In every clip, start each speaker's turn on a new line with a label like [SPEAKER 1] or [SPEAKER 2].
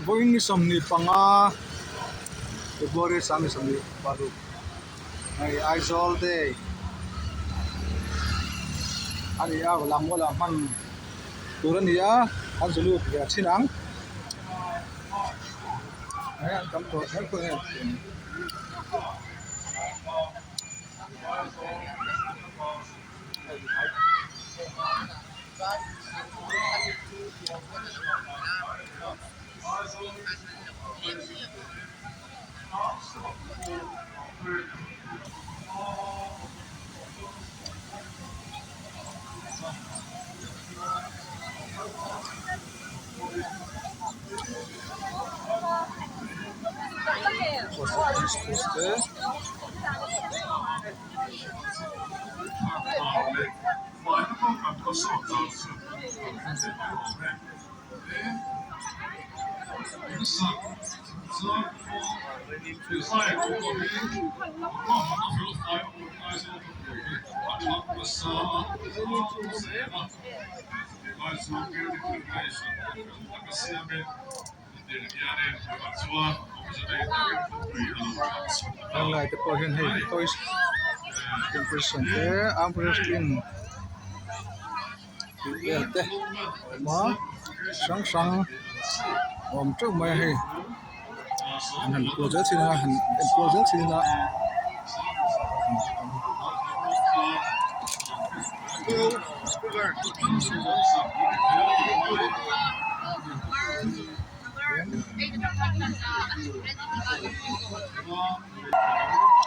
[SPEAKER 1] Vawiin ni 25 February 26 hei Aizawl day a ni a lammual ah hman tur a ni a an zu lut ve thin ang he an tam tawh kher pawh hian. Heng lai te pawh hian hei toys competition te arm wrestling tih vel te a awm a hrang hrang a awm teuh mai a hei an han kual zel thin a han en kual zel thin a.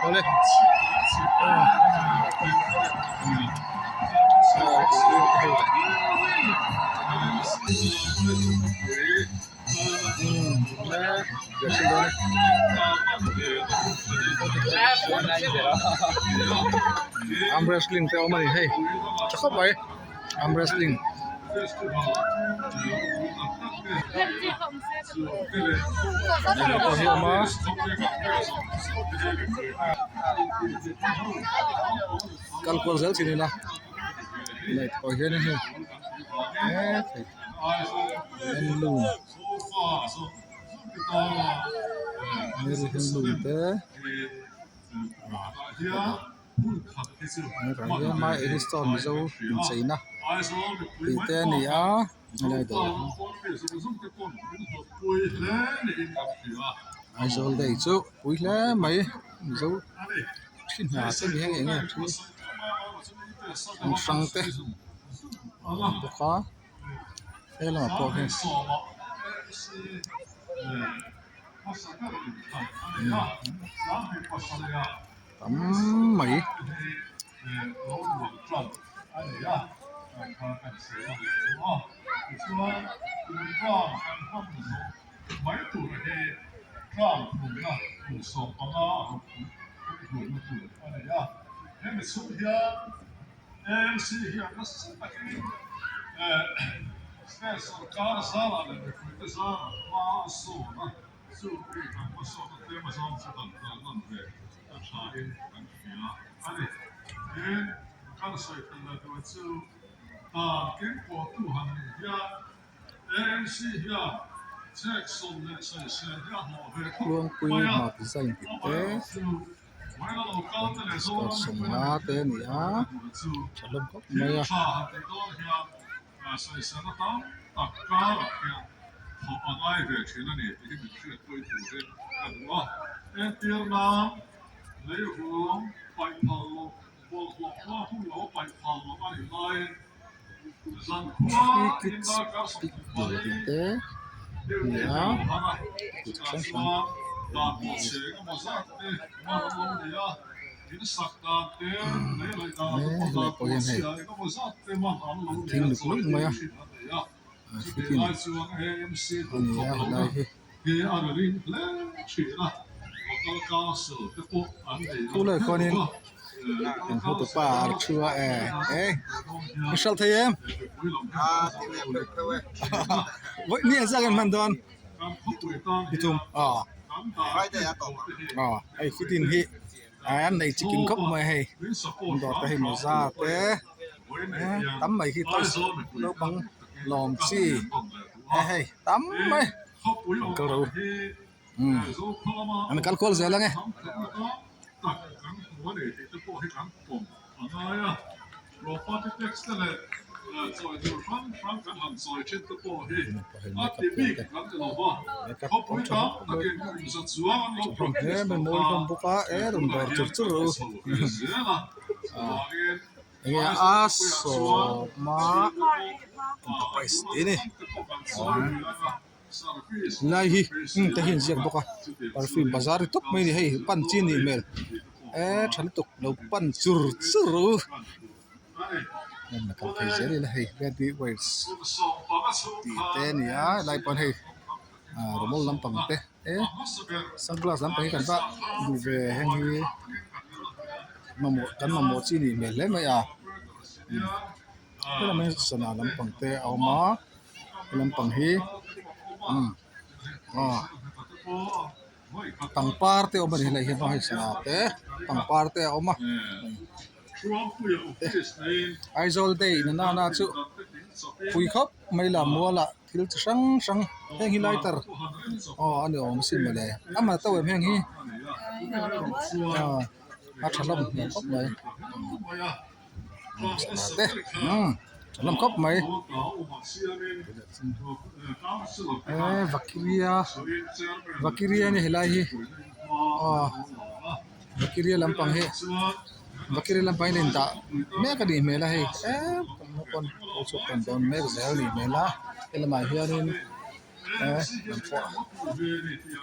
[SPEAKER 1] Awle Arm wrestling te a awm a ni hei tha khawp mai arm wrestling. Pawh hi a awm a kal kual zel thin ila light pawh hian in hei hetlai handloom handloom te hetah hian hmai stone mizo incheina tih te a ni a helai dawr hi Aizawl day chu pui hle mai mizo thi hna te ni heng eng nge thi an hrang te a awm bawk a he lamah pawh hian tam mai. Khuangpui map design tih te skirt sawmnga te a ni a tha hlawm khawp mai a. Kids pic dawr tih te a ni a tih chi hrang hrang. Helai pawh hian hei an thing luk luk mai a fifteen a ni a helai hi. Khulai khuanin kan hotupa a thu a e e i hralh thei em vawi ni engzat nge an hman dawn ni thum aw aw hei fifteen hi an nei chikim khawp mai hei an dawr te hei mawza te tam mai hi toys naupang lawm chi e hei tam mai. An kal ro umm an kal kual zel ang e. Makeup awm tha bawk mai tha hlawm hle mai mawi hlawm bawk a e rawn dawr chur chur rawh u enge a sawma enterprise tih a ni lai hi heng te hi an ziak bawk a perfume bazar ni tawp mai a ni hei pan chi a nih hmel e tha lutuk lo pan chur chur rawh u. Kal phei zel ila hei ready waves tih te a ni a helai pawn hei ah rawmawl lampang te eh sunglass lampang hi kan va duh ve heng hi mamawh kan mamawh chi a nih hmel hle mai a helam hi sana lampang te a awm a he lampang hi umm aw. Pangpar te awm a ni helai hian hei sana te pangpar te a awm a Aizawl day na nana chu pui khawp mai la mualah thil chi hrang hrang heng hi lighter aw a ni awm asin mawle a mal teuh em heng hi aw a tha hlawm hmel khawp mai sana te umm tha hlawm khawp mai eee vakiria vakiria a ni helai hi aw vakiria lampang hi vakiria lampang hi a indah mek a nih hmel a hei eee pawn chhuak tawn dawn mek zel a nih hmel a helamah hianin eee lam pawh a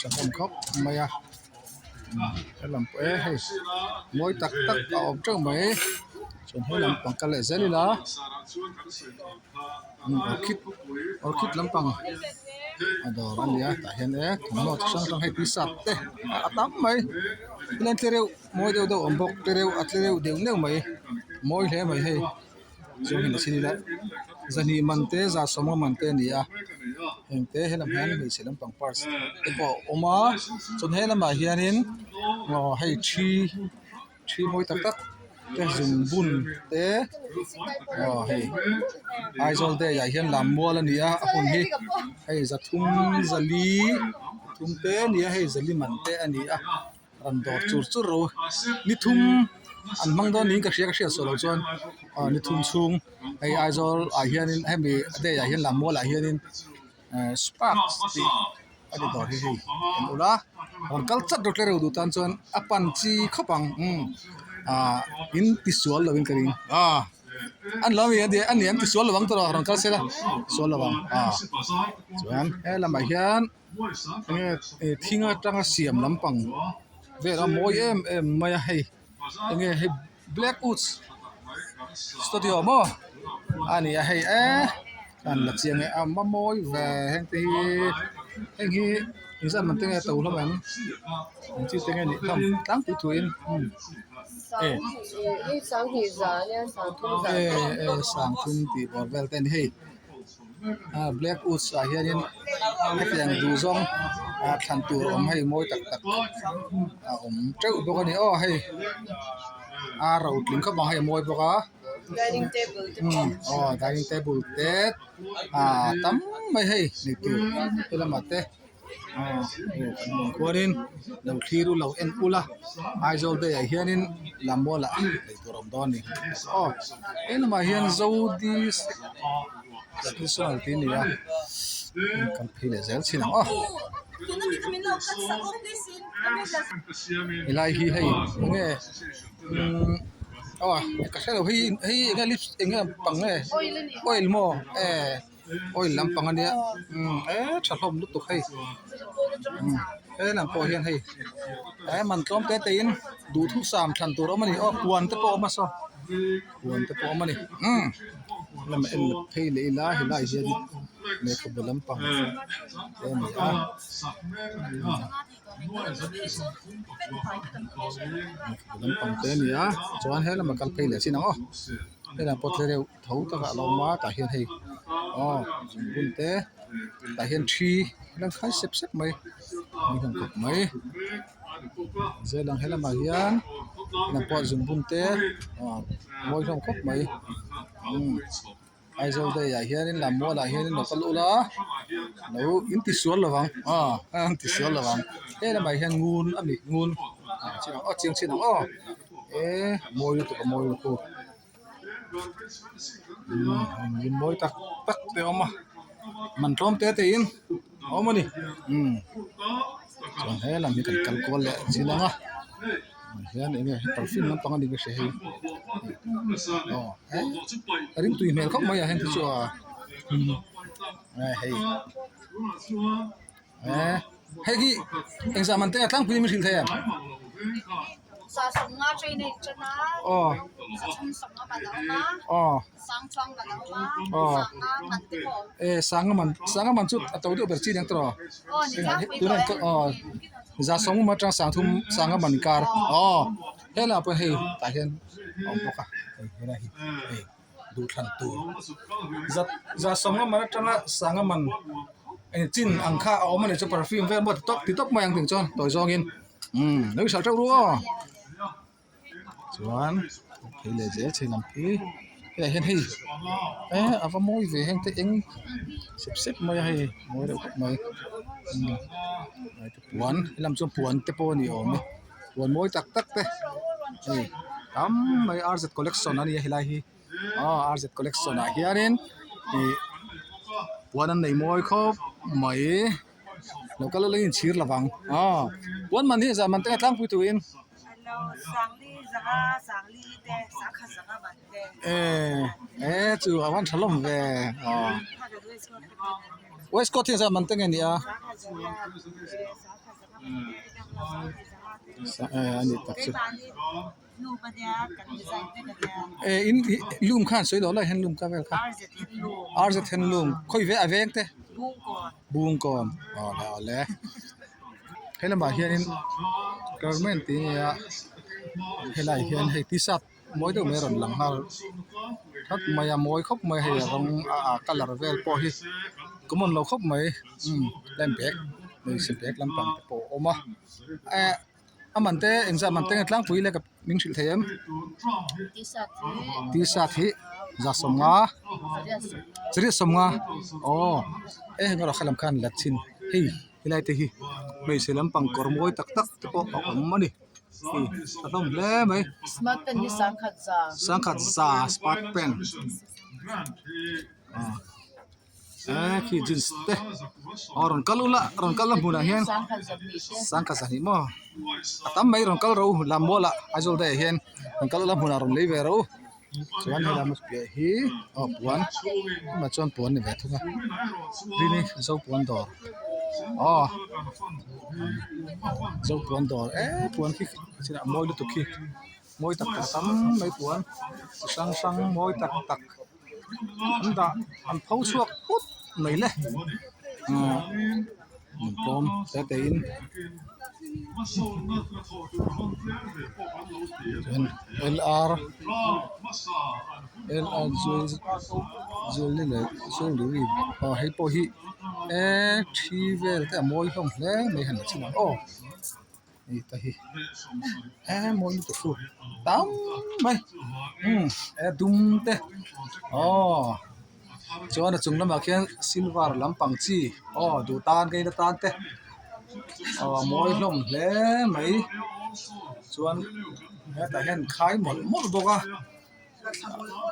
[SPEAKER 1] tha hlawm khawp mai a helam pawh e hei mawi tak tak a awm teuh mai chuan he lampang kal leh zel ila orchid orchid lampang a dawr a nia tah hian e thawmhnaw chi hrang hrang hei t-shirt te a tam mai tihian tlereuh mawi deuh deuh a awm bawk tlereuh a tlereuh deuh neuh mai mawi hle mai hei. Chuan hei chhin ila zahnih man te za sawma man te a ni a heng te helam hian hmeichhe lampang purse te pawh a awm a chuan he lamah hianin aw hei thi thi mawi tak tak te zungbun te aw hei Aizawl day ah hian lammual a ni a a hun hi hei zathum zali thum te a ni a hei zali man te a ni a. Rawn dawr chur chur ro ni thum an hmang dawn niin ka hria ka hriat suah loh chuan ah ni thum chhung hei Aizawl ah hianin hemi day ah hian Lammual ah hianin eh sparks tih a ni dawr hi hei en ula rawn kal chat rawh tlereuh duh tan chuan a pan chi khawp ang umm ah in ti sual lovin ka ring ah an lo ani a ni an ti sual lovang tawh rawn kal sela sual lovang ah chuan he lamah hian. Enge thing atanga siam lampang vel a mawi em em mai a hei enge hei black woods studio maw a ni a hei eee an la chiang e a mawi ve heng te hi heng hi engzat man te nge to hlawm em eng chi te nge nih hlawm tlangpui thuin e sangthum tih bawr vel te a ni hei. Ah black woods ah hianin hetiang duh zawng ah thlan tur awm hei mawi tak tak a awm teuh bawk a ni aw hei a ro tling khawp ang hei a mawi bawk a umm aw dining table te ah tam mai hei nei tur helamah te aw hei kan hmuh ang khuanin lo thlir u lo en ula Aizawl day ah hianin Lammual ah lei tur a awm dawn a ni aw helamah hian zodis traditional tih a ni a kan phei leh zel chin ang aw helai hi hei enge umm aw ka hrelo hei hei enge lips enge pang nge oil maw eh. Oil lampang ania umm e tha hlawm lutuk hei umm helam pawh hian hei he man tlawm te te in duhthusam thlan tur a awm a ni aw puan te pawh a awm a saw puan te pawh a awm a ni umm lamah en phei leh ila helai hian lehkhabu lampang te a ni a lehkhabu lampang te a ni a chuan helamah kal phei leh chin ang aw helam pawh tlereuh. Tho takah a lo awm a tah hian hei aw zungbun te tah hian thi a khai sep sep mai a ni hlawm khawp mai zel ang helamah hian lam pawh zungbun te aw mawi hlawm khawp mai umm. Aizawl day ah hianin Lammual ah hianin lo kal ula lo in ti sual lo vang aw an ti sual lo vang he lamah hian ngun a ni ngun aw chiang chin ang aw eh mawi lutuk a mawi lutuk umm mawi tak tak te a awm a man tlawm te te in a awm a ni umm chuan he lam hi kan kal kual leh chin ang a hian eng nge perfume lampang a ni ka hria hei aw he a ringtui hmel khawp mai ah hian te chu a hei eh hei hi engzah man te a tlangpui min hrilh thei em? Aw aw aw eh sanga man sanga man chu a to deuh ber chi aniang tawh aw za sawm atang sangthum sanga man kar aw helaiah pawh hei tah hian a awm bawk a hei helai hi hei duhthlan tur za za sawmnga man atanga sanga man eng chin ang kha a awm a ni chu perfume vel maw ti tawp ti tawp mai ang tih chuan tawi zawngin umm lo inhralh teuh ru aw chuan phei leh zel chhe lam hi hei hian hei eh a va mawi ve heng te eng sep sep mai a hei mawi reuh khawp mai umm puan helam chuan puan te pawh a ni awm e puan mawi tak tak te hei tam mai R Z collection a nia helai hi aw R Z collection ah hianin ih puan an nei mawi khawp mai. Lo kal ula inchhir lo vang aw puan man hi zah man te tlangpui turin eh eh chu a van tha hlawm ve aw waistcoat hi zah man te nge ni a eh a ni tak chu eh in loom khan sawi loh lai hian loom ka vel kha R Z handloom khawi ve a veng te. Bungkawn aw le aw le he lamah hianin garment tih a ni a helaiah hian hei t-shirt mawi deuh mai a rawn lang nghal that mai a mawi khawp mai hei a rawng a colour vel pawh hi common lo khawp mai umm line bag hmeichhe bag lampang te pawh a awm a eh a man te engzah man te nge tlangpui le ka min hrilh thei em t-shirt hi za sawmnga zariat sawmnga aw e heng erawh khalam khan la chhin hei helai te hi hmeichhe lampang kawr mawi tak tak te pawh a awm a ni hei a hlawm hle mai sangkhat za smart pant ah. Eh khi jeans te aw rawn kal ula rawn kal na hmunah hian sangkhat zahnih maw a tam mai rawn kal ro lam mualah Aizawl daih ah hian rawn kal ula hmunah rawn lei ve ro chuan helai piah hi aw puan tunah chuan puan a ni ve thung a rini zo puan dawr aw zo puan dawr eh puan khi a mawi lutuk khi mawi tak tak a tam mai puan chi hrang hrang mawi tak tak. An dah an pho chhuak put mai le ah an pawm te te in chuan L R L R jewelry leh jewelry aw hei pawh hi eee thi vel te a mawi hlawm hle mai han chhin ang aw. Hei te hi he mawi lutuk chu tam mai umm he dum te aw chuan a chung lamah khian silver lampang chi aw duh tan kaina tan te aw a mawi hlawm hle mai chuan hetah hian khai mawlh mawlh bawk a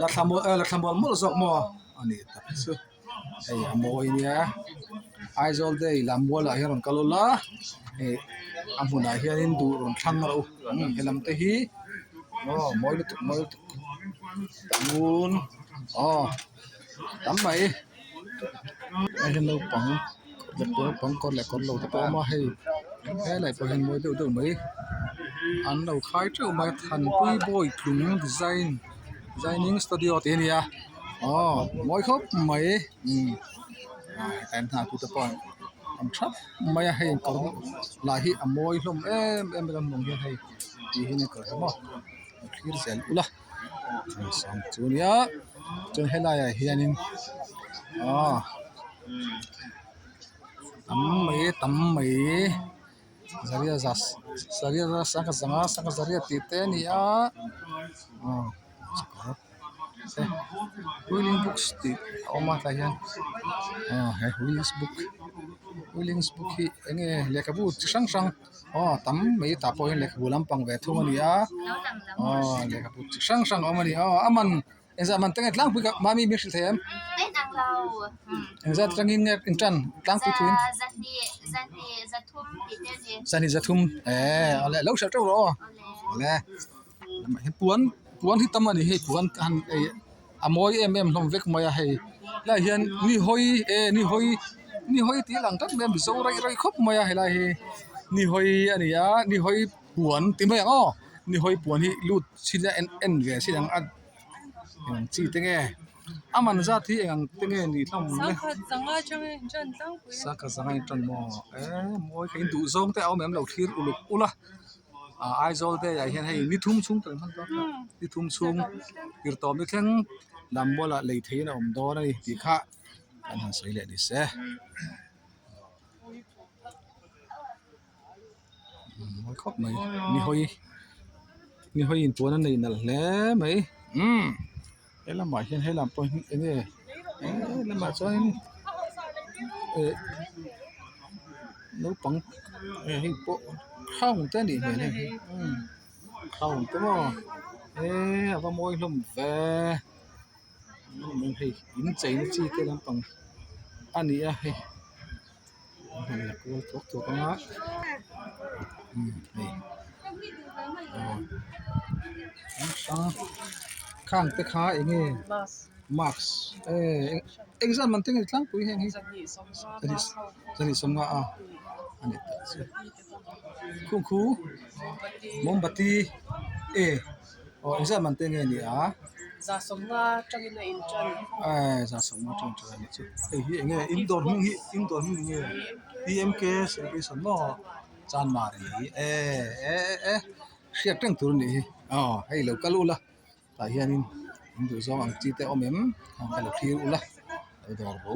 [SPEAKER 1] la thla mawlh la thla mawlh mawlh zawk maw a ni tak chu. Hei a mawi nia Aizawl day Lammualah hian rawn kal ula ih a hmunah hianin duh rawn thlang rawh u umm helam te hi aw mawi lutuk mawi lutuk ngun aw tam mai hei hian naupang naupang kawr leh kawr lo te pawh a awm a hei helai pawh hian mawi deuh deuh mai an lo khai teuh mai a thanpui bawi tlung design designing studio tih a ni a. Aw mawi khawp mai umm ah hetah hian nghak tute pawh an thap mai a hei kawr lah hi a mawi hlawm em em mai a mawng hian hei tih hi a kawr hi maw a thlir zel ula sang chu nia chuan helaiah hianin aw tam mai tam mai. Zaria za zaria za sangha zanga sangha zaria tih te a ni a aw. te wheeling books tih a awm a tah hian aw he wheelings book wheelings book hi eng nge lehkhabu chi hrang hrang aw tam mai tah pawh hian lehkhabu lampang ve thung a ni a aw lehkhabu chi hrang hrang a awm a ni aw a man Engzah man te nge tlangpui ka mami min hrilh thei em? Engzah atangin nge in tan tlangpui thuin? Zahnih zathum eh awle lo hrilh teuh rawh aw awle he puan puan hi tam a ni hei puan han ei a mawi em em hlawm vek mai a hei helaiah hian ni hawi eh ni hawi ni hawi tih a lang tlat mai a mizo raih raih khawp mai a helai hi ni hawi a ni a ni hawi puan ti mai ang aw ni hawi puan hi lut chhin a en en ve chhin ang a. Eng chi te nge a man zat hi eng ang te nge ni hlawm le sangkhat zanga in tan maw eh mawi kha in duh zawng te a awm em lo thlir uluk ula ah Aizawl te ah hian hei ni thum chhung kan hman dawn a ni thum chhung tir tawp ni thleng lam mualah lei theihin a awm dawn a ni tih kha kan han sawi leh ni se. Mawi khawp mai ni hawi ni hawi in puan a nei nalh hle mai umm he lamah hian he lam pawh hi eng nge he lamah chuanin eh naupang eh hei pawh crown te a nih hmel hei hi umm crown te maw eh a va mawi hlawm ve hei in cheina chi te lampang a ni a hei. Han la kual thuak thuak ang a umm hei aw hrang khang te kha eng nge mask eh engzat man te nge tlangpui heng hi zahnih sawmnga a a ni tak chu khungkhu mombati e. Aw engzat man te nge ni a? Eh 150 atangin ṭan a nih chu. Hei hi eng nge in dawr hming hi in dawr hming eng nge PMK celebration maw Chanmar a ni eh eh eh hriat reng tur a nih hi aw hei lo kal ula tah hianin in duh zawng ang chi te a awm em ka lo thlir ula lo dawr bo.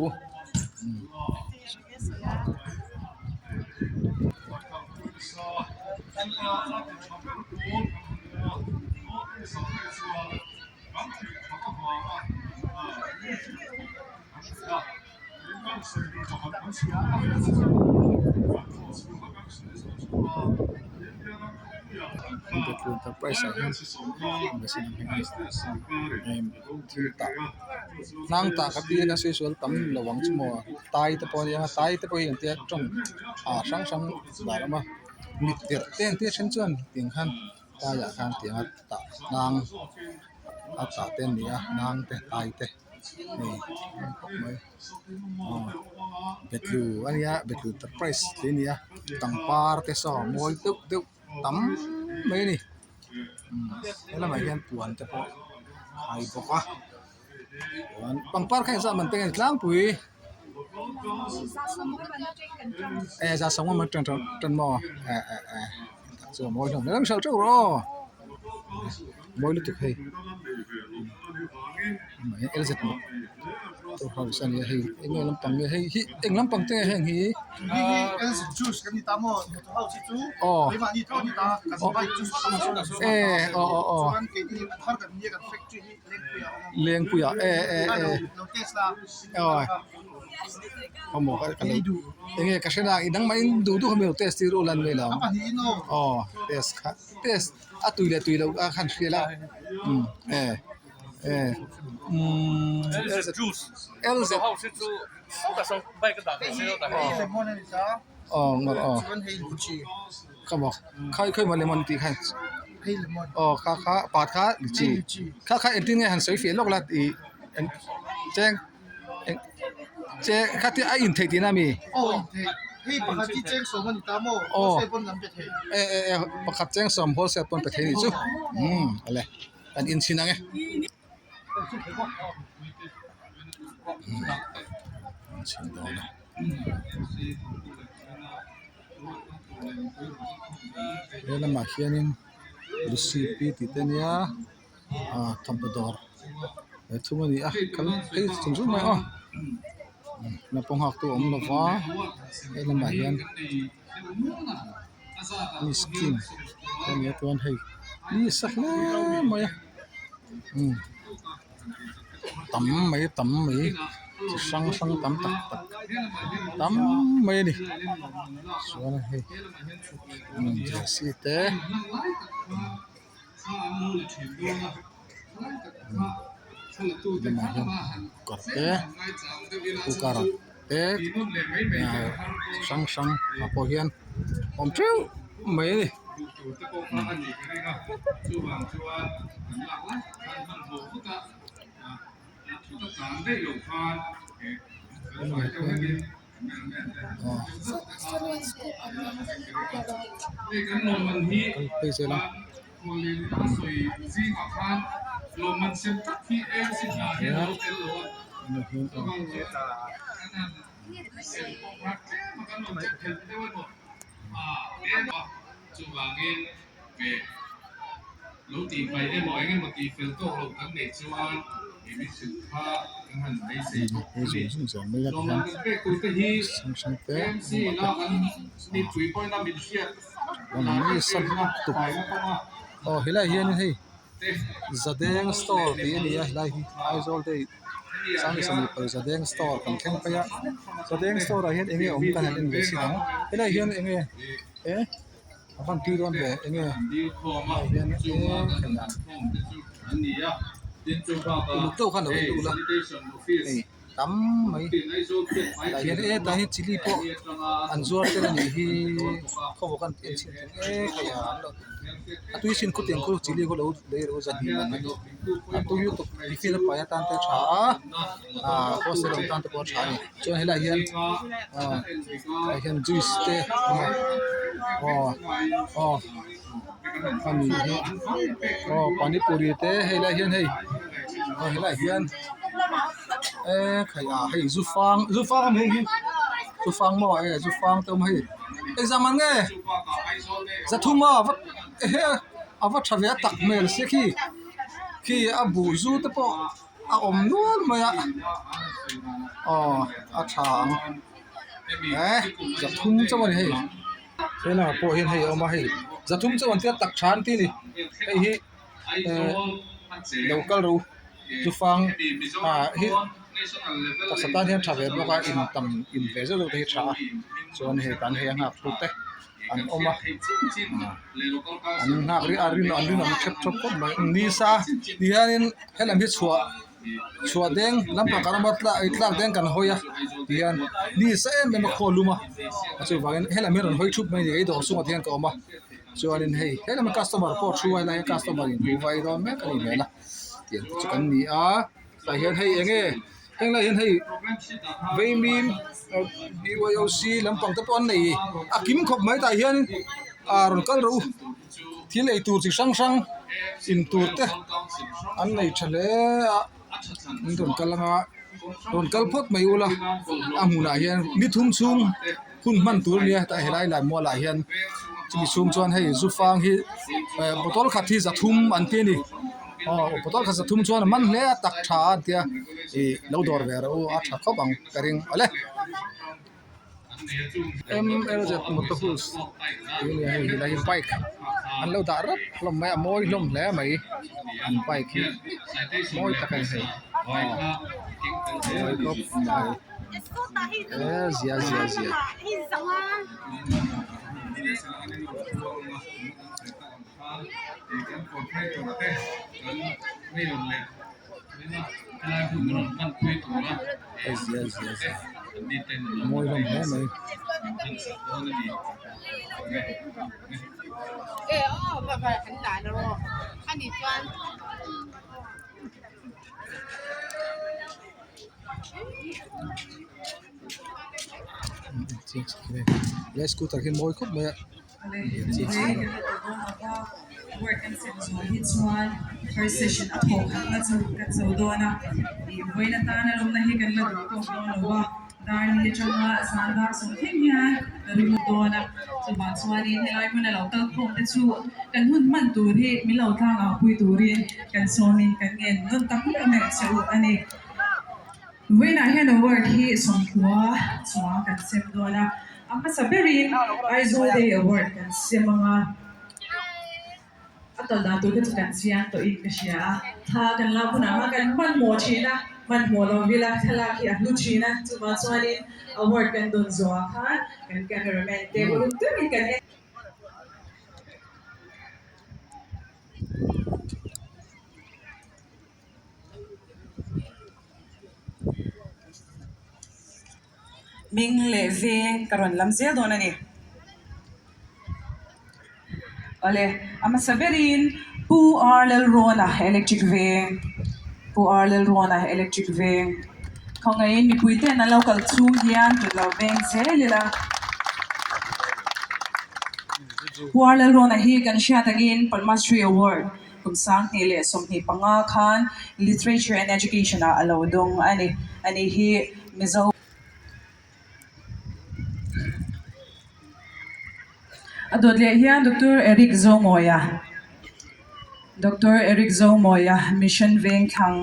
[SPEAKER 1] Hnang tah kha tia sawi sual tam lo ang chu maw tai te pawh a nia tai te pawh hi engtia tawng ah hrang hrang dah awm a mit tirh te an tia then chuan tiang khan taiah khan tianga tah hnang a tah te an ni a hnang te tai te hei a khawp mai aw betlu a nia betlu enterprise tih a ni a pangpar te saw mawi deuh deuh tam mai a ni helamah hian puan te pawh a hai bawk a chuan pangpar kha engzah man te nge ni tlangpui eh za sawm man tan tan maw eh eh eh chu a mawi hlawm hle hralh teuh rawh aw mawi lutuk hei lz motor house a nia hei eng nge lampang nge hei hi eng lampang te nge heng hi aw eh aw aw aw lengpuiah eh eh eh aw awmaw ka lo eng nge ka hre na i dang mahin duh duh kha mi lo test tir ula an mai lo aw test kha test a tui leh tui loh a khan hria la umm eh eh umm LZ aw ngawt aw kha maw khawi khawi maw lemon tih khan aw kha kha pat kha lichi kha kha engtin nge han sawi fiah lawk la tih cheng. Che khatia a intheih tihna a mi? Aw e e e pakhat cheng sawm wholesale pawn pe thei anih chu umm awle kan inchhin ang e. Inchhin dawn a. He lamah hianin recipe tih te ania. ah thawmhnaw dawr he thum a ni a kal phei chung chung mai aw naupang nghak tu a awm lo va he lamah hian miskin te a ni a chuan hei ni sa hle mai a umm. Tam mai tam mai chi hrang hrang tam tak tak tam mai a ni chuan hei jersey te lamah hian kawr te cooker te chi hrang hrang ah pawh hian a awm teuh mai a ni. Kal phei zel a. Hei zawng zawng zawng mai a tihian hrang hrang te tuk aw helaiah hianin hei zadeng store tih a ni a helai hi Aizawl te Zadeng store kan thleng phei a Zadeng store ah hian eng nge awm kan han en ve si ang helaiah hian eng nge eh a van tui dawn ve eng nge helaiah hian uluk deuh khan lo en ula hei tam mai tah hian e tah hian chilli pawh an zuar tel a nih hi khawvawk an en chhin thei e hei a an lo a tui sin khawtiang khu chilli khu lo lei rawh u zahnih man a ni a tui lutuk tiffin a pai atan te a tha a ah hostel awm tan te pawh a tha a ni chuan helaiah hian ah tah hian juice te aw aw a ni hi aw panipuri te helaiah hian hei aw helaiah hian e khai ah hei zu fang zu fang a ni hei hi zu fang maw e zu fang te awm a hei engzah man nge zathum a va ehe a va tha ve a tak hmel sia khi khi a buh zu te pawh a awm nual mai a aw a tha ang e zathum chauh a ni hei helamah pawh hian hei a awm a hei zathum chauh an tia tak tha an ti a ni hei hi eh lo kal rawh u. Chufang ah hi taksa tan hian tha ve bawk a in tam in ve zeuh zeuh te hi tha a chuan hei tan hei a nghak tu te an awm a an nghak rih a rin an rinawm thep thawp khawp mai nisa ti hianin helam hi chhuah chhuah deng lampang kan awm a tlak deng kan hawi a tihian nisa em em a khaw lum a chuvangin helam hi a rawn hawi thup mai a ni kei dawr chungah te hian ka awm a chuanin hei helam customer pawh a thu a helai hian customer in thu vai dawn mek a nih hmel a. Tiang te chu kan ni a tah hian hei eng nge heng lai hian hei vaimim BYOC lampang te pawh an nei a kim khawp mai tah hian ah rawn kal rawh u thil ei tur chi hrang hrang in tur te an nei tha hle a an rawn kal anga rawn kal phawt mai ula a hmunah hian ni thum chhung hun hman tur a nia tah helai lai mualah hian chumi chhung chuan hei zu fang hi eh bottle khat hi za thum an ti a ni aw bottle khat za thum chuan a man hle a tak tha an tia ih lo dawr ve rawh u a tha khawp ang ka ring awle M L Z motors tih a ni a hei helai hi bike an lo dah rap hlawm mai a a mawi hlawm hle mai an bike hi mawi tak a ni hei aw mawi khawp mai. E zia zia zia. E zia zia zia. Mawi hlawm hle mai. He scooter hi mawi khawp mai a.
[SPEAKER 2] Vawiinah hian award hi sawmkua chuang kan sem dawn a, a hmasa berin Aizawl Day Award kan sem ang a. kal dan tur te chu kan chiang tawh in ka hria a, thla kan lak hunah khan kan hmanhmawh thin a, hmanhmawh lo vila thlalak hi a hlu thin a, chuvang chuanin award kan dawn zawhah khan kan cameraman te uluk deuhin kan en. Hming leh veng ka rawn lam zel dawn a ni. Awle, a hmasa berin Pu R Lalrawna Electric Veng, Pu R Lalrawna Electric Veng khawngaihin mipui ten an lo kal chhung hian tut lo veng zel ila. Pu R Lalrawna hi kan hriat angin Padma Shri Award Kum 2025 khan Literature and Education ah a lo dawng a ni. Ani hi Mizo. A dawt leh hian Doctor Eric Zomawia, Doctor Eric Zomawia, Mission Vengthlang.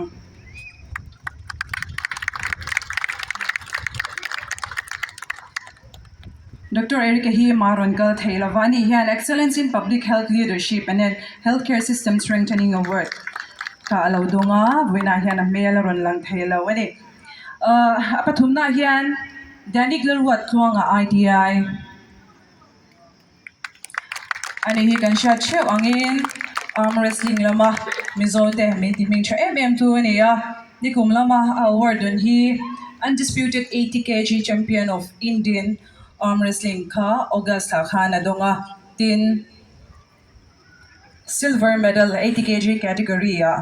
[SPEAKER 2] Doctor Eric-a hi mah rawn kal thei lova a nih hian Excellence in Public Health Leadership and Healthcare System Strengthening Award kha a lo dawng a, vawiinah hian a hmel a rawn lang thei lo a ni. Ahh a pathumnaah hian Danik Lalruat Tluanga ITI a ni hi kan hriat theuh angin arm wrestling lama Mizo te min ti hming tha em em tu a ni a, nikum lama a award dawn hi Undisputed 80 kg Champion of Indian Arm Wrestling kha August ah khan a dawng a, tin Silver medal 80 kg category ah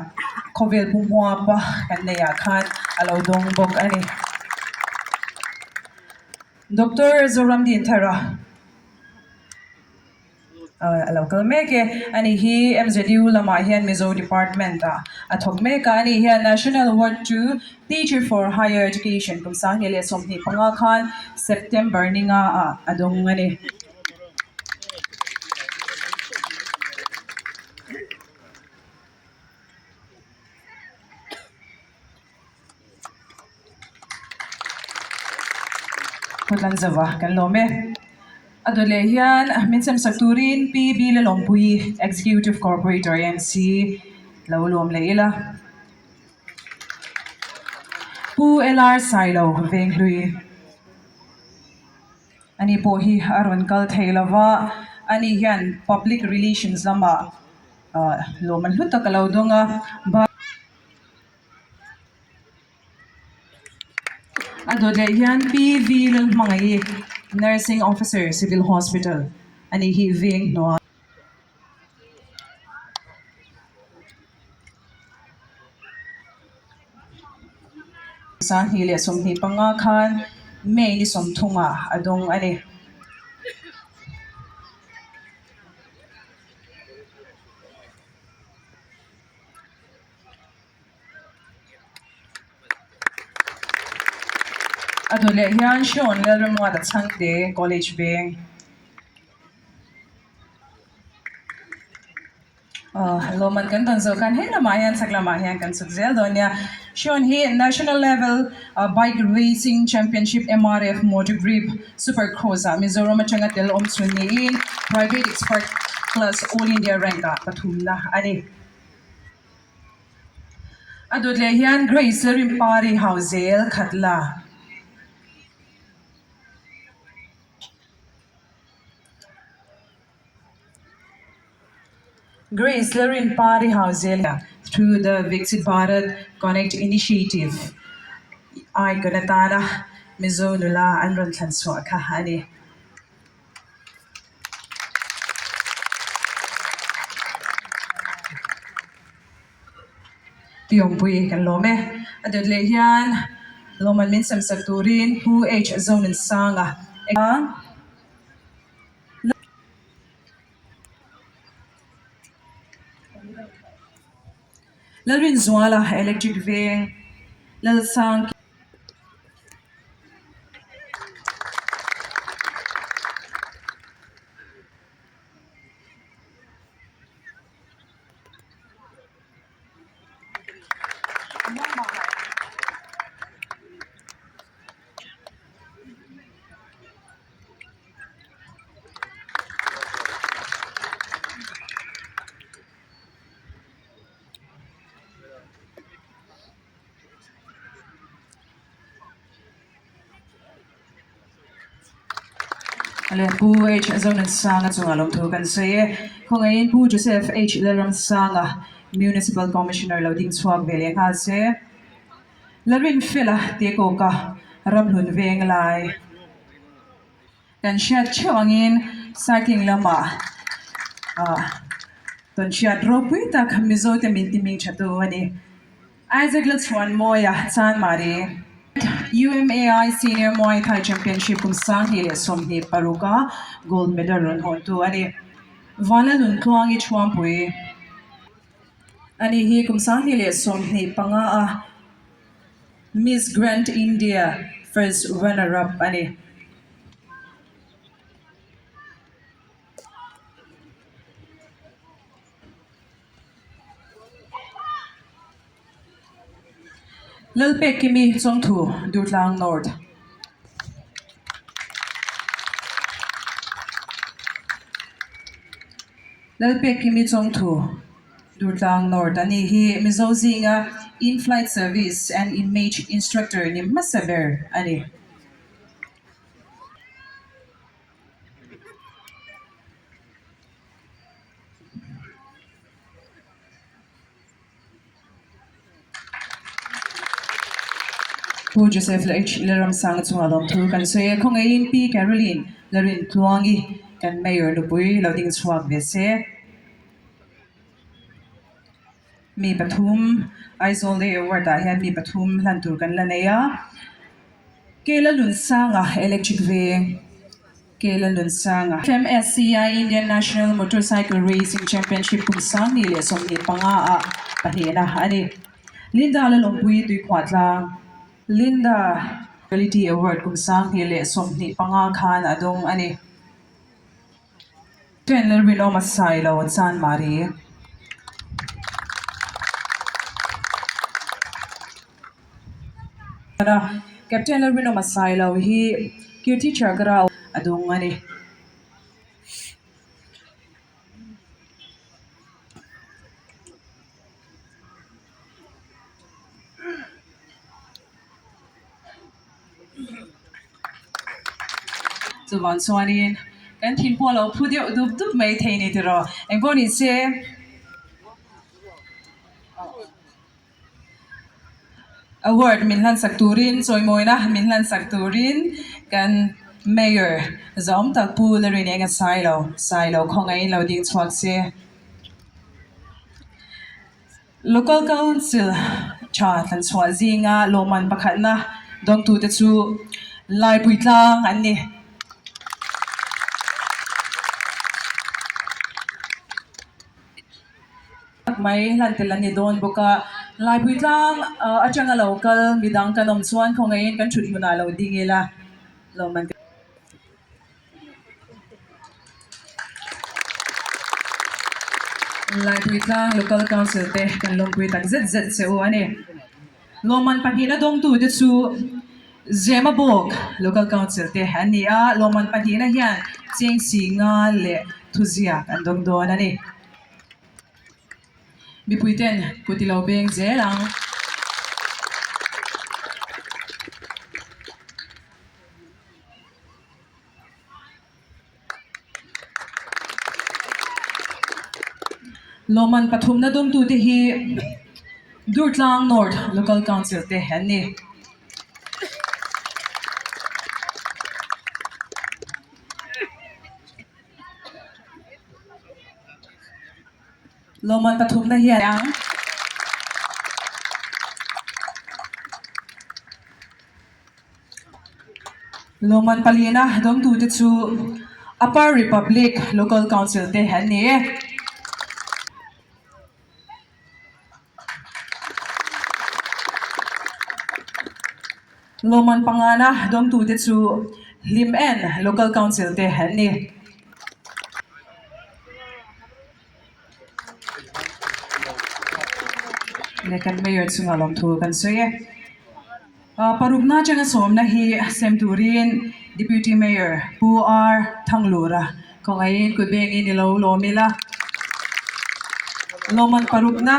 [SPEAKER 2] khawvel pumhmuapa kan neih ah khan a lo dawng bawk a ni. Doctor Zoramdinthara. A lo kal mek e. Ani hi MZU lamah hian Mizo Department ah a thawk mek a. Ani hian National Award to Teacher for Higher Education kum 2025 khan September ninga ah a dawng a ni. Khawtlan zauh kan lawm e. A dawt leh hian min sem sak turin Pi Bila Lawmpui Executive Corporator MC lo lawm leh ila. Pu LR Sailo Venghlui ani pawh hi a rawn kal thei lova, ani hian Public Relations lamah lawm an hlu tak a lo dawng a. A dawt leh hian P V Lalhmangaih Nursing Officer Civil Hospital a nih hi veng hnuai. 2025 khan May ni 30 ah a dawng a ni. A dawt leh hian Sean Lalramruata Chhangte College veng aw lawmman kan dawn zawh khan he lamah hian chhak lamah hian kan chhuk zel dawn nia Sean hi National Level Bike Racing Championship MRF Motor Grip Super Cross ah Mizoram atanga tel awm chhun niin Private Expert Class All India Rank ah pathumna a ni. A dawt leh hian Grace Lalrinpari hau zel khat la. Grace Lalrinpari hau zel through the Viksit Bharat Connect Initiative icon atana Mizo nula an rawn thlan chhuah kha a ni. Piawmpui kan lawm e. A dawt leh hian lawmman min sem sak turin Pu H Zonunsanga a. Lalrinzuala Electric Veng Lalsang. Leh Pu H Zonunsanga chungah lawmthu kan sawi e. Khawngaihin Pu Joseph H Lalramsanga Municipal Commissioner lo ding chhuak ve leh nghal se. Larinfela Tekawka Ramhlun Venglai. Kan hriat theuh angin cycling lamah ah tawn hriat ropui tak Mizo te min ti hming tha tu a ni. Isaac Lalchhuanmawia Chanmari, UMAI Senior Muay Thai Championship kum 2026 a gold medal rawn hawn tu a ni. Vanlalnuntluangi Thuampui a ni hi kum 2025 a Miss Grand India first runner up a ni. Lalpekimi Chawngthu, Durtlang North. Lalpekimi Chawngthu. Durtlang North a nih hi Mizo zinga In-flight Service and Image Instructor ni hmasa ber a ni. Pu Joseph H. Lalramsanga chungah lawmthu kan sawi a, khawngaihin Pi Caroline Lalrintluangi kan Mayor nupui lo ding chhuak ve se. Mi pathum Aizawl Day Award ah hian mi pathum hlan tur kan la nei a, Kela Lunsanga Electric Veng, Kela Lunsanga. FMSCI Indian National Motorcycle Racing Championship kum 2025 ah pahnihna a ni. Linda Lalawmpui Tuikhuah Tlang, Linda Quality Award kum 2025 khan a dawng a ni. Chen Lalrinawm a sai lo a chan mari. Captain Lalrinawm a sai lo hi Kirti Chakra a dawng a ni. Chuvang chuanin kan thin pawh a lo phu deuh dup dup mai thei ni tiraw engpawh ni se award min hlan sak turin chawimawina min hlan sak turin kan mayor zawm tak pu Larinenga Sailo Sailo khawngaihin lo ding chhuak se. Local Council tha tlan chhuah zinga lawmman pakhatna dawngtute chu Laipui tlang an ni. Mai hlan tel an ni dawn bawk a, Laipui tlang atanga lo kal midang kan awm chuan khawngaihin kan thut hmunah lo ding ila lawmman. Laipui tlang Local Council te kan lawmpui tak zet zet che u a ni. Lawmman pahnihna dawngtute chu Zemabawk Local Council te an ni a, lawmman pahnihna hian chengsi nga leh thuziak an dawng dawn a ni. Mipui ten kut i lo beng zel ang. Lawmman pathumna dawngtute hi Durtlang North Local Council te an ni. Lawmman pathumna hian ang. Lawmman palina dawngtute chu Upper Republic Local Council te an ni e. Lawmman pangana dawngtute chu Hlim En Local Council te an ni. Leh kan mayor chungah lawmthu kan sawi e. Parukna atanga sawmna hi sem turin Deputy Mayor Pu R Thanglura khawngaihin kut bengin i lo lawm ila. Lawmman parukna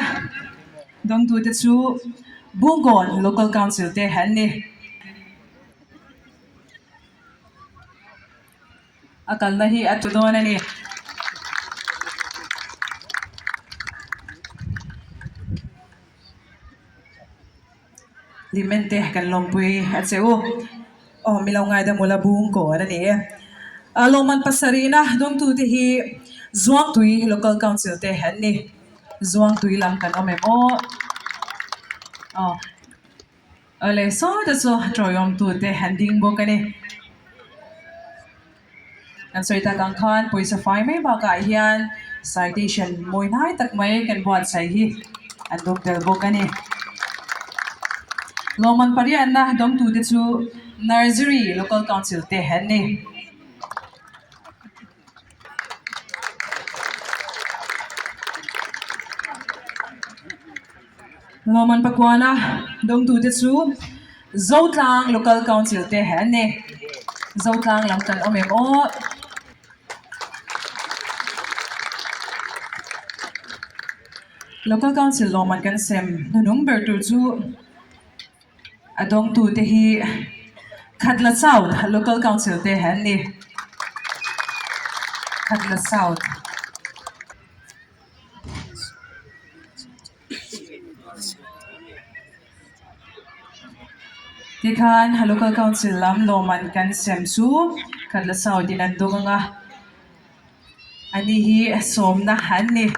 [SPEAKER 2] dawngtute chu Bungkawn Local Council te an ni. A kalna hi a tu dawn a ni. Hlimen te kan lawmpui a che u. Aw mi lo ngaidam ula bung kawn a ni e. Lawmman pasarihna dawngtute hi Zuangtui Local Council te an ni. Zuangtui lam kan awm em aw. Aw Awle sawi te chu tawiawmtute an ding bawk a ni. Kan sawi tak ang khan pawisa fai mai bakah hian citation mawi hnai tak mai kan buatsaih hi an dawm tel bawk a ni. Lawmman pariatna dawmtute chu Nursery Local Council te an ni. Lawmman pakuana dawmtute chu Zotlang Local Council te an ni. Zotlang lam kan awm em aw. Local Council lawmman kan sem hnuhnung ber tur chu a dawngtute hi Khatla South Local Council te an ni. Khatla South. Tikhan Local Council lam lawmman kan sem chu Khatla South in an dawng ang a, ani hi sawmna an ni.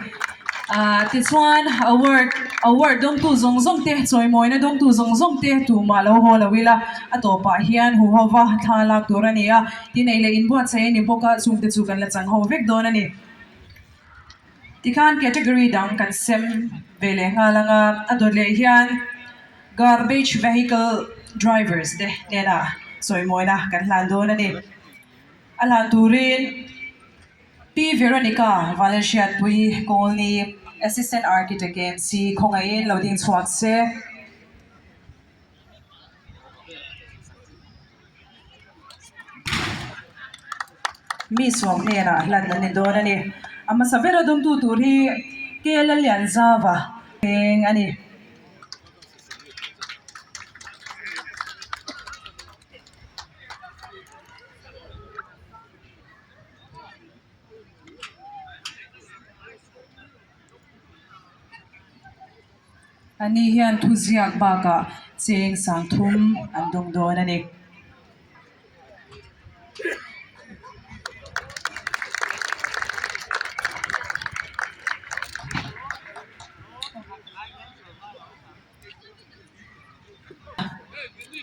[SPEAKER 2] Ahh tichuan award award dawngtu zawng zawng te chawimawina dawngtu zawng zawng te tumah lo haw lo ila a tawpah hian huhova thla lak tur a ni a, tin ei leh inbuatsaih a ni bawk a chungte chu kan la chang ho vek dawn a ni. Tikhan category dang kan sem ve leh nghal ang a, a dawt leh hian garbage vehicle drivers te hnenah sawimawina kan hlan dawn a ni. A hlan turin Pi Veronica Vanlalhriatpui Kawlni, Assistant Architect AMC khawngaihin lo ding chhuak se. Mi sawm hnenah hlan an ni dawn a ni. A hmasa bera dawmtu tur hi Kela Lianzava peng a ni. Ani hian thuziak bakah cheng sang thum an dawng dawn a ni.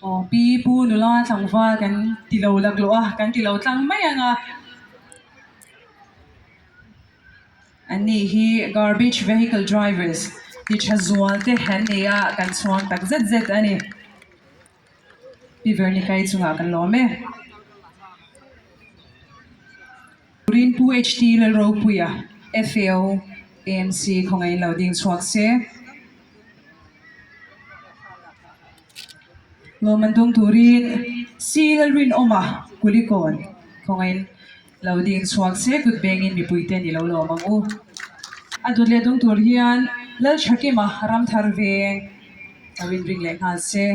[SPEAKER 2] Aw pi pu nula tlangval kan ti lo laklawh a kan ti lo tlang mai ang a. An ni hi garbage vehicle drivers ti tha zual te an ni a kan chhuang tak zet zet a ni. Pi Vernikai chungah kan lawm e. Turin Pu HT Lalropuia FAO AMC khawngaihin lo ding chhuak se. Lawm an dawng turin C Lalrinawma Kulikawn khawngaihin Lo ding chhuak se kut bengin mipuite ni lo lawm ang u. A dawt leh dawng tur hian Lalthakima Ramthar veng lo inring leh nghal se.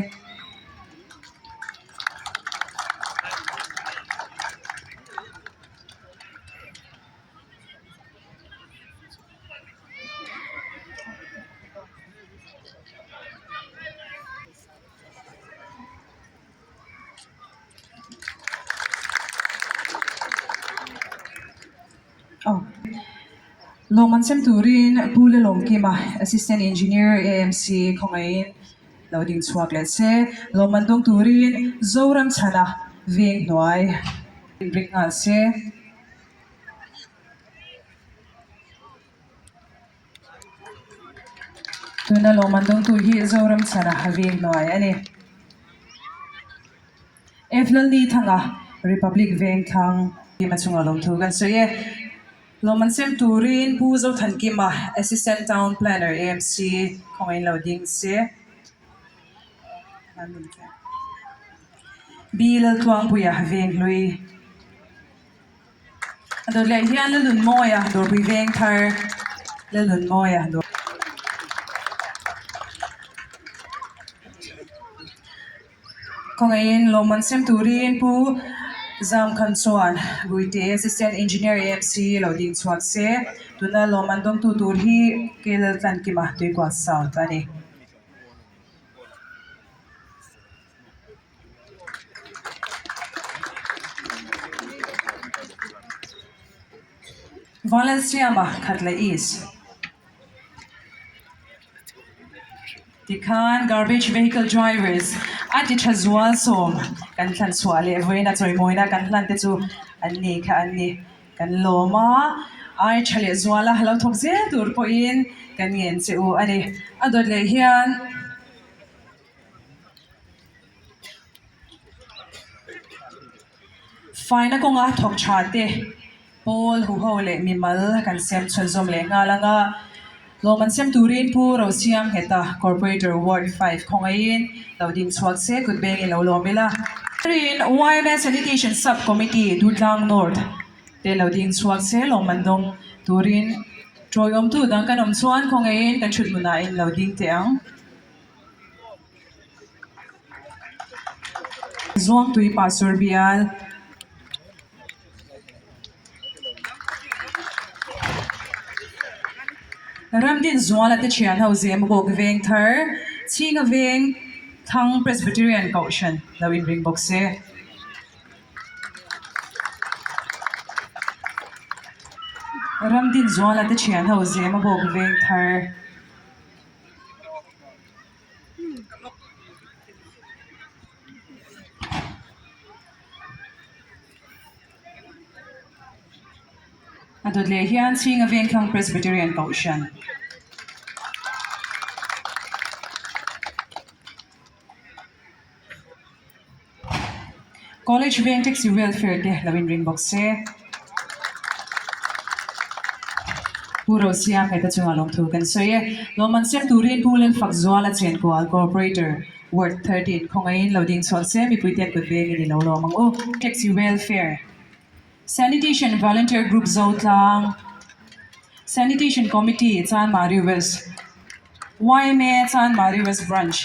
[SPEAKER 2] Lawm an sem turin Pu Lalawmkima Assistant Engineer AMC khawngaihin lo ding chhuak leh se. Lawm an dawng turin Zoramchhana veng hnuai inring nghal se. Tuna lawmman dawngtu hi Zoramchhana veng hnuai a ni. F Lalni Thanga Republic veng thlang Kima chunga lawmthu kan sawi e. Lawmman sem turin Pu Zothankima Assistant Town Planner AMC khawngaihin lo ding se. B Laltluangpuia veng hlui. A dawt leh hian Lalnunmawia dawrpui veng thar Lalnunmawia dawr Khawngaihin lawmman sem turin Pu Zamkhan chuan Guite Assistant Engineer AMC lo ding chhuak se, tuna lawmman dawngtu tur hi K Laltlankima Tuikual South a ni. Vanlalsiama Khatla East. Tikhan garbage vehicle drivers a ti tha zual sawm kan thlan chhuah leh vawiin a chawimawina kan hlan te chu an ni kha an ni. Kan lawm a, ai tha leh zuala lo thawk zel tur pawhin kan ngen che u a ni. A dawt leh hian. Faina kawnga thawk tha te pawl huho leh mimal kan siam chhunzawm leh nghal ang a, lawm an siam turin Pu Rosiam Ngheta Corporator Ward 5 khawngaihin lo ding chhuak se kut bengin lo lawm ila. Rin yma Sanitation Sub Committee Dutlang North te lo ding chhuak se lawm an dawng turin tawiawmtu dang kan awm chuan khawngaihin kan thut hmunah in lo ding teh ang. Zuangtui Pastor bial. Ramdin Zuala te thian ho zem bawk veng thar Chhinga veng Thang Presbyterian Kohhran lo inring bawk se. Ramdin Zuala te thian ho zem bawk veng thar. A dawt leh hian Chhinga Vengthlang Presbyterian Kohhran. College Veng Taxi Welfare te lo inring bawk se. Pu Rosiam heta chungah lawmthu kan sawi e. Lawmman siam turin Pu Lalfakzuala Chenkual Corporator Ward 13 khawngaihin lo ding chhuak se mipui ten kut vengin i lo lawm ang u. Taxi Welfare Sanitation Volunteer Group Zotlang Sanitation Committee Chanmari West yma Chanmari West Branch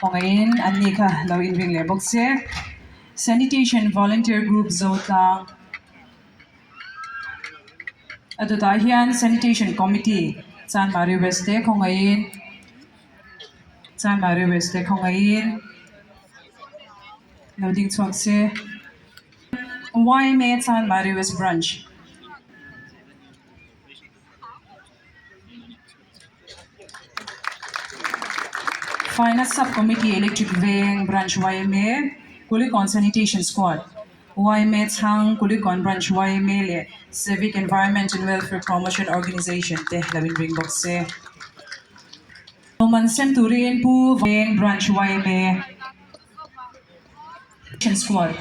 [SPEAKER 2] khawngaihin an ni kha lo inring leh bawk se. Sanitation Volunteer Group Zotlang A dawtah hian Sanitation Committee Chanmari West te khawngaihin Chanmari West te khawngaihin lo ding chhuak se. Yma Chanmari West Branch. Finance Sub Committee Electric Veng Branch yma, Kulikawn Sanitation Squad yma Chhang Kulikawn Branch yma leh Civic Environment and Welfare Promotion Organisation te lo inring bawk se. Lawmman sem turin Pu Veng Branch yma Squad.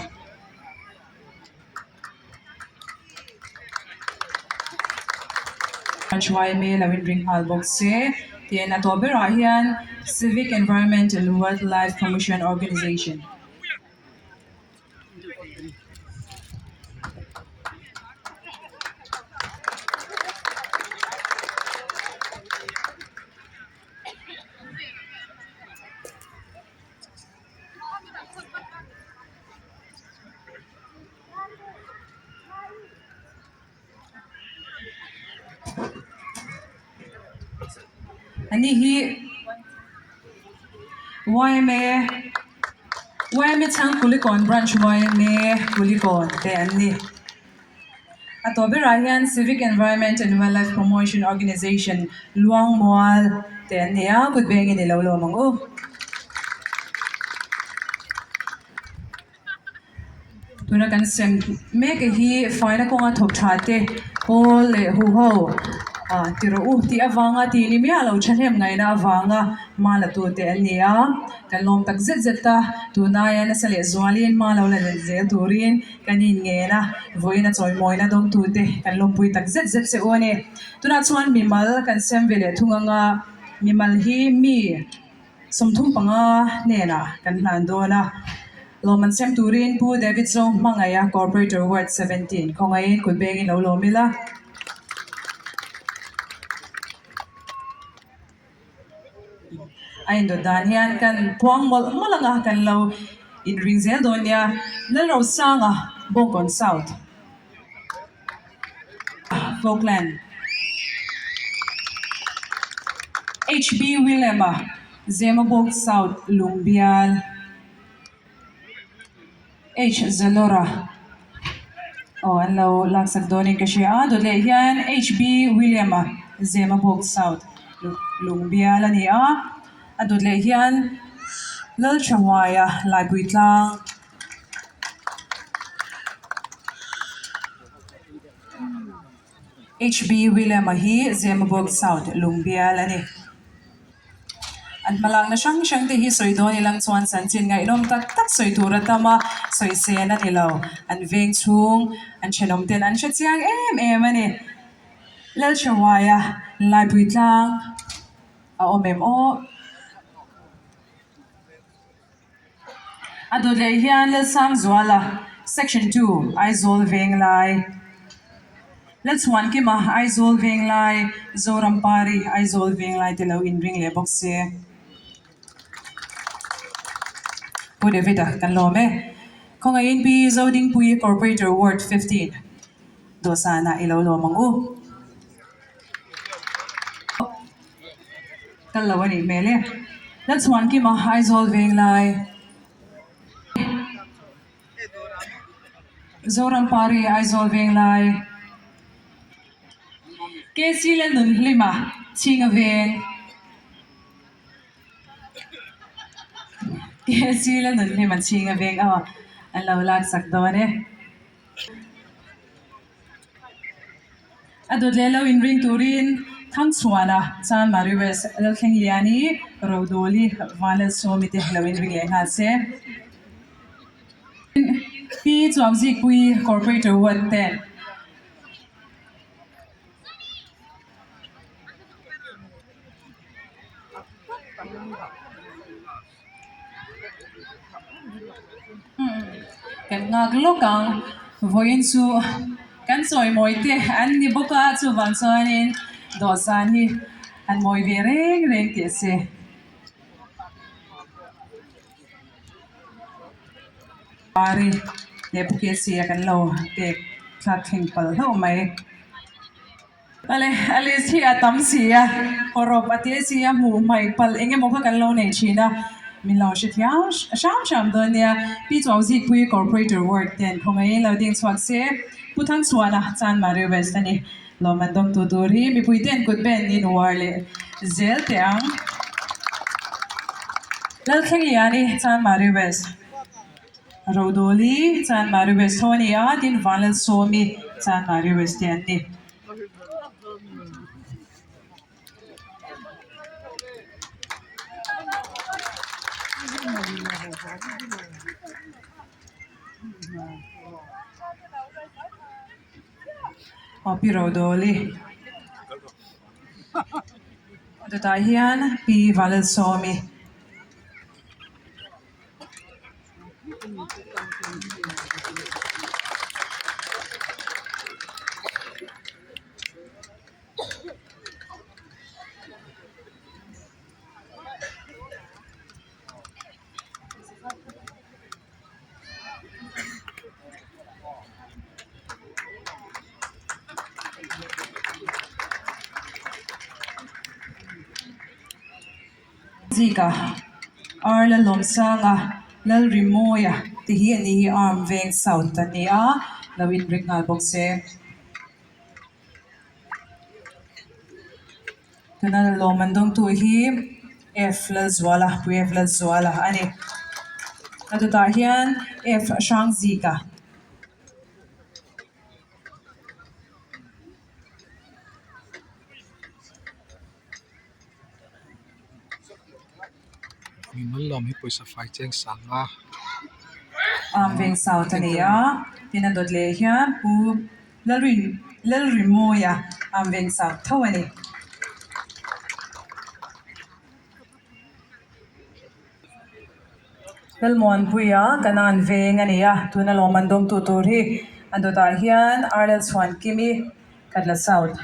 [SPEAKER 2] Yma lo inring nghal bawk se tin a tawh berah hian Civic Environment and Wildlife Promotion Organisation. Ani hi yma yma chhang Kulikawn branch yma Kulikawn te an ni. A tawh berah hian Civic Environment and Wildlife Promotion Organisation Luangmual te an ni a, kut bengin i lo lawm ang u. Tuna kan sem mek hi faina kawnga thawk tha te pawl leh huho ah ti rawh u tih avanga tih ni miah lo thahnem ngaihna avanga hma la tu te an ni a kan lawm tak zet zet a tunaia nasa leh zualin hma lo la let zel turin kan inngen a vawiin a chawimawina dawngtu te kan lawmpui tak zet zet che u a ni tunah chuan mimal kan sem ve leh thung anga mimal hi mi. 35 hnenah kan hlan dawn a, lawmman sem turin Pu David Zawng hmangaih a Corporator Ward 17 khawngaihin kut bengin lo lawm ila. A indawt dan hian kan phuang mawlh mawlh anga kan lo inring zel dawn nia. Lalrosanga. Bawngkawn South. Falkland. HB William-a, Zemabawk South, Lungbial. H Zalora aw an lo laksak dawnin ka hria a dawt leh hian HB William-a Zemabawk South Lungbial a ni a a dawt leh hian Lalthahuaia Laipui tlang HB William-a hi Zemabawk South Lungbial a ni. An hmalakna hrang hrang te hi sawi dawn ilang chuan chanchin ngaihnawm tak tak sawi tur a tam a, sawi sen a ni lo. An veng chhung, an thenawm ten an hre chiang em em a ni. Lalthahuaia Laipui tlang a awm em aw? A dawt leh hian Lalsangzuala, Section 2, Aizawl Venglai, Lalchhuankima, Aizawl Venglai, Zorampari, Aizawl Venglai te lo inring leh bawk se. Pu David-a kan lawm e. Khawngaihin Pi Zodingpui Corporator Ward 15 dawhsanah i lo lawm ang u. Kal lo a nih hmel e. Lalchhuankima Aizawl Venglai Zorampari Aizawl Venglai KC Lalnunhlima Chhinga Veng KC Lalnunhlima Chhinga Veng aw an lo laksak dawn e. A dawt leh lo inring turin Thangchhuana, Chanmari West, Lalthlengliani, Rodawli, Vanlalsawmi te lo inring leh nghal se. Pi Chuangzikpui Corporator Ward ten. Kan nghak lawk ang vawiin chu kan chawimawi te an ni bawk a chuvang chuanin dawhsan hi an mawi ve reng reng teh se. Pari leh bukeh sia kan lo pek thlak thleng palh hlauh mai. Ale a list hi a tam si a hawrawp a te si a hmuh hmaih palh eng emaw kha kan lo nei thin a min lo hre thiam hram hram dawn nia Pi Chuangzikpui Corporator Ward ten khawngaihin lo ding chhuak se Pu Thangchhuana Chanmari West a ni lawmman dawngtu tur hi mipui ten kut ben in uar leh zel teh ang Lalthlengliani Chanmari West. Rodawli Chanmari West ho a ni a, tin Vanlalsawmi Chanmari West te an ni. Aw Pi Rodawli chutah hian Pi Vanlalsawmi. Zika, Ar Lalawmsanga, Lalrimawia te hi an ni hi Arm Veng South an ni a, lo inring nghal bawk se. Tuna lawm an dawngtu hi F Lalzuala, Pu F Lalzuala a ni. A dawtah hian F Hrangzika.
[SPEAKER 1] Mimal lawm hi pawisa fai cheng sang a.
[SPEAKER 2] Arm Veng South a ni a, tin a dawt leh hian Pu Lalrin Lalrimawia Arm Veng South tho a ni. Lalmuanpuia Kanan Veng a ni a, tuna lawm an dawngtu tur hi a dawtah hian Arlalchhuankimi Khatla South.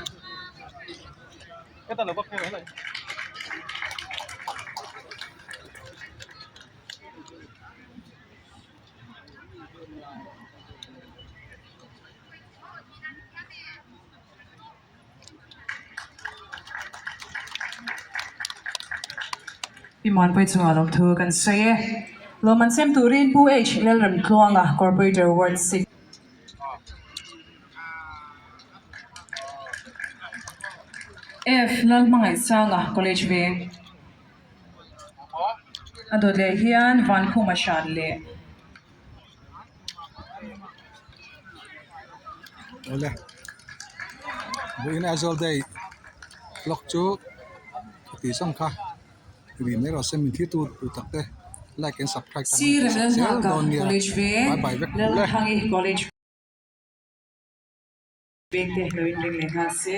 [SPEAKER 2] Pi Muanpui chungah lawmthu kan sawi e. Lawmman sem turin Pu H Lalremtluanga, Corporator Ward 6. F Lalhmangaihsanga, College Veng. A dawt leh hian Vankhuma hran leh.
[SPEAKER 1] Awle vawiin Aizawl day vlog chu ka tih zawng kha ri mai rawh se min thlir tu tur tak te like and subscribe
[SPEAKER 2] ta zel dawn nia
[SPEAKER 1] bye bye vek ule.
[SPEAKER 2] Veng te lo inring leh nghal se.